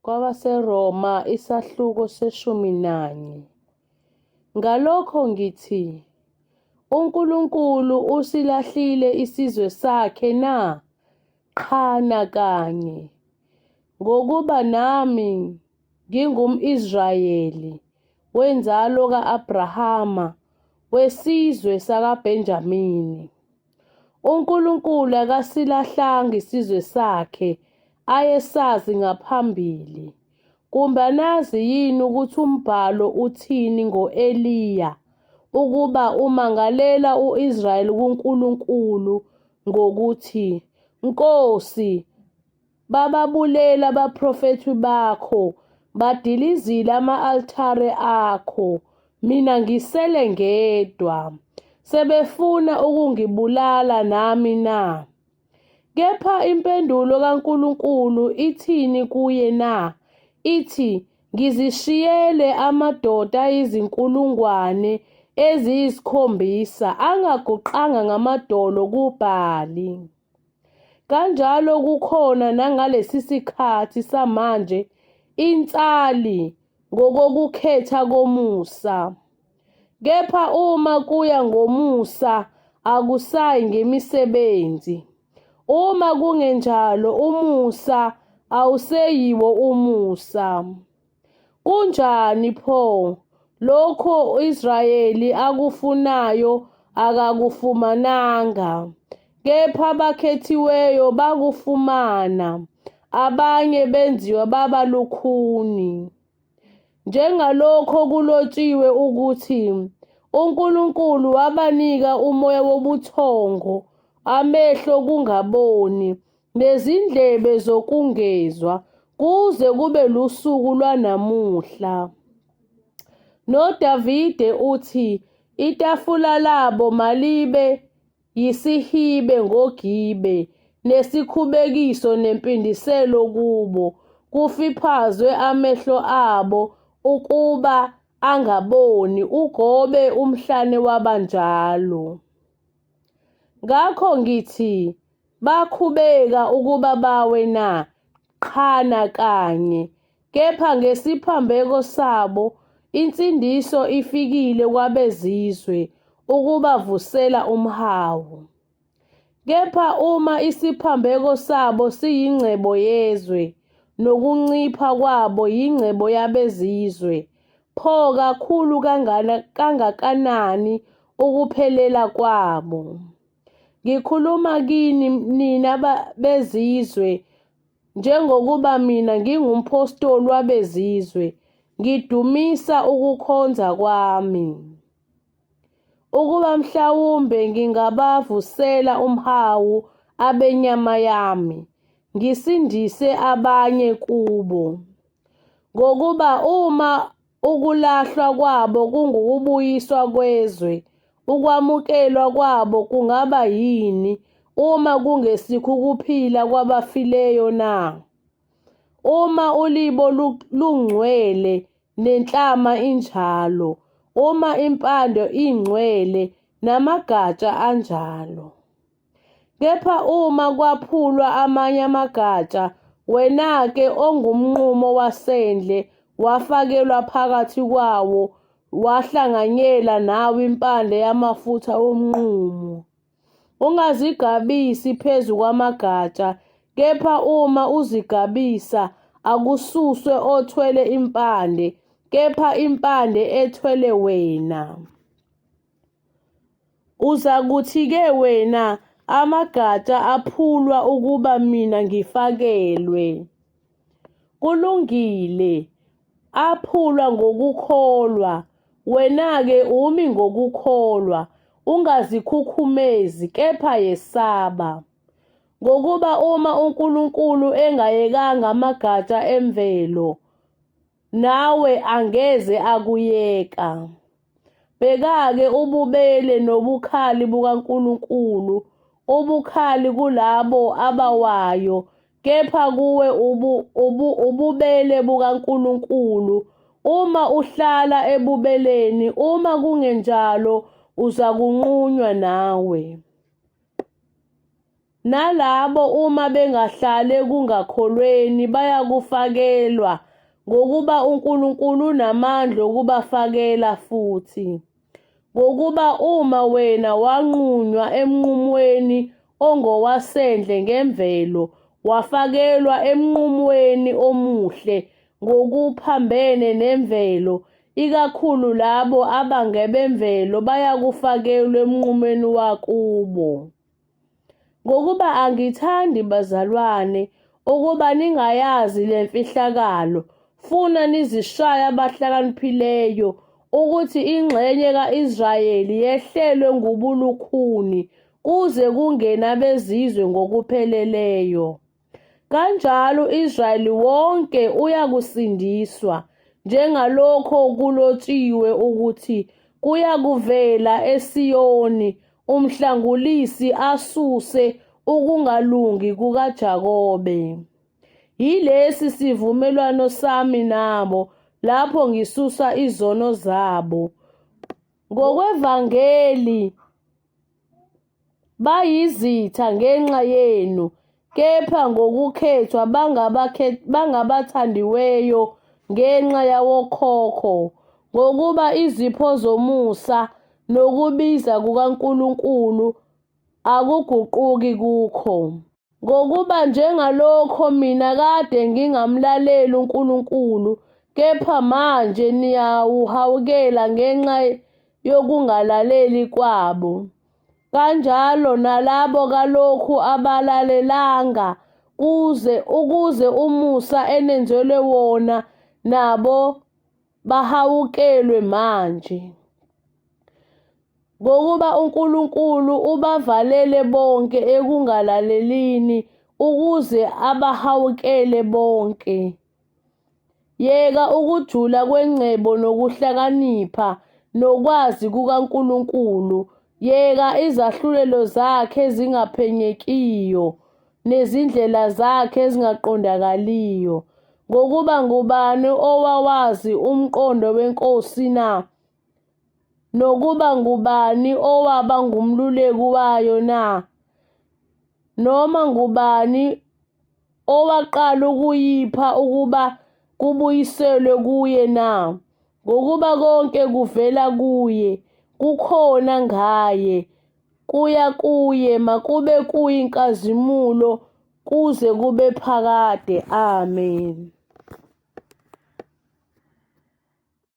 KwabaseRoma isahluko seshumi nanye. Ngalokho ngithi, uNkulunkulu usilahlile isizwe sakhe na? Qha nakanye! Ngokuba nami ngingumIsrayeli, wenzalo ka-Abrahama, wesizwe sakaBenjamini. UNkulunkulu akasilahlanga isizwe sakhe ayesazi ngaphambili. Kumbe anazi yini ukuthi umbhalo uthini ngo-Eliya, ukuba umangalela u-Israyeli kuNkulunkulu ngokuthi, Nkosi, Bababulele abaprofethi bakho, badilizile ama-altare akho, mina ngisele ngedwa. Sebefuna ukungibulala nami na? Kepha impendulo kaNkulunkulu ithini kuye na? Ithi, Ngizishiyele amadoda ayizinkulungwane 7 angaguqanga ngamadolo kuBhali. Kanjalo kukhona nangalesi sikhathi samanje insali ngokokukhetha komusa. Kepha uma kuya ngomusa akusayi ngemisebenzi. Uma kungenjalo umusa awuseyiwo umusa. Kunjani pho? Lokho uIsrayeli akufunayo akakufumananga, kepha abakhethiweyo bakufumana, abanye benziwa baba lukhuni. Njengalokho kulotshiwe ukuthi, uNkulunkulu wabanika umoya wobuthongo, amehlo kungaboni, nezindlebe zokungezwa kuze kube lusuku lwanamuhla. NoDavide uthi, itafula labo malibe yisihibe ngogibe, nesikhubekiso nempindiselo kubo, kufiphazwe amehlo abo ukuba angaboni, ugobe umhlane wabanjalo. Ngakho ngithi, Bakhubeka ukuba bawe na? Qha nakanye. Kepha ngesiphambeko sabo insindiso ifikile kwabezizwe ukubavusela umhawu. Kepha uma isiphambeko sabo siyingcebo yezwe, nokuncipha kwabo yingcebo yabezizwe, pho kakhulu kangakanani ukuphelela kwabo? Ngikhuluma kini nina bezizwe, njengokuba mina ngingumphostoli wabezizwe, ngidumisa ukukhonza kwami. Ukuba mhlawumbe ngingabavusela umhawu abenyama yami, ngisindise abanye kubo. Ngokuba uma Ukulahlwa kwabo kungukubuyiswa kwezwe, ukwamukelwa kwabo kungaba yini, uma kungesikho ukuphila kwabafileyo na? Uma ulibo lungcwele nenhlama injalo, uma impande ingcwele namagatsha anjalo. Kepha uma kwaphulwa amanye amagatsha, wena-ke ongumnqumo wasendle wafakelwa phakathi kwawo, wahlanganyela nawo impande yamafutha omnqumo. Ungazigabisi phezu kwamagatsha, kepha uma uzigabisa, akususwe othwele impande, kepha impande ethwele wena. Uzakuthi-ke wena, amagatsha aphulwa ukuba mina ngifakelwe. Kulungile, aphulwa ngokukholwa, wena-ke umi ngokukholwa, ungazikhukhumezi, kepha yesaba. Ngokuba uma uNkulunkulu engayekanga amagatsha emvelo, nawe angeze akuyeka. Bheka-ke ububele nobukhali bukaNkulunkulu, ubukhali kulabo abawayo, kepha kuwe ububele bukaNkulunkulu, uma uhlala ebubeleni, uma kungenjalo uzakunqunywa nawe. Nalabo uma bengahlali ekungakholweni bayakufakelwa, ngokuba uNkulunkulu unamandla okubafakela futhi. Ngokuba uma wena wanqunywa emnqumweni ongowasendle ngemvelo, wafakelwa emnqumweni omuhle ngokuphambene nemvelo, ikakhulu labo abangebemvelo bayakufakelwa emnqumweni wakubo. Ngokuba angithandi, bazalwane, ukuba ningayazi le mfihlakalo, funa nizishaye abahlakaniphileyo, ukuthi ingxenye ka-Israyeli yehlelwe ngubulukhuni kuze kungene abezizwe ngokupheleleyo. Kanjalo u-Israyeli wonke uyakusindiswa, njengalokho kulotshiwe ukuthi, Kuyakuvela eSiyoni umhlangulisi asuse ukungalungi kukaJakobe. Yilesi sivumelwano sami nabo lapho ngisusa izono zabo. Ngokwevangeli Bayizitha ngenxa yenu, kepha ngokukhethwa bangabathandiweyo ngenxa yawokhokho. Ngokuba izipho zomusa nokubiza kukaNkulunkulu akuguquki kukho. Ngokuba njengalokho mina kade ngingamlaleli uNkulunkulu, kepha manje niyawuhawukela ngenxa yokungalaleli kwabo. Kanjalo nalabo kalokhu abalalelanga kuze ukuze umusa enenzelwe wona nabo bahawukelwe manje. Ngokuba uNkulunkulu ubavalele bonke ekungalalelini ukuze abahawukele bonke. Yeka ukujula kwengcebo nokuhlakanipha nokwazi kukaNkulunkulu! Yeka izahlulelo zakhe ezingaphenyekiyo nezindlela zakhe ezingaqondakaliyo! Ngokuba ngubani owawazi umqondo weNkosi na? Nokuba ngubani owaba ngumluleki wayo na? Noma ngubani owaqala ukuyipha ukuba kubuyiselwe kuye na? Ngokuba konke kuvela kuye, kukhona ngaye, kuya kuye, makube kuye inkazimulo kuze kube phakade. Amen.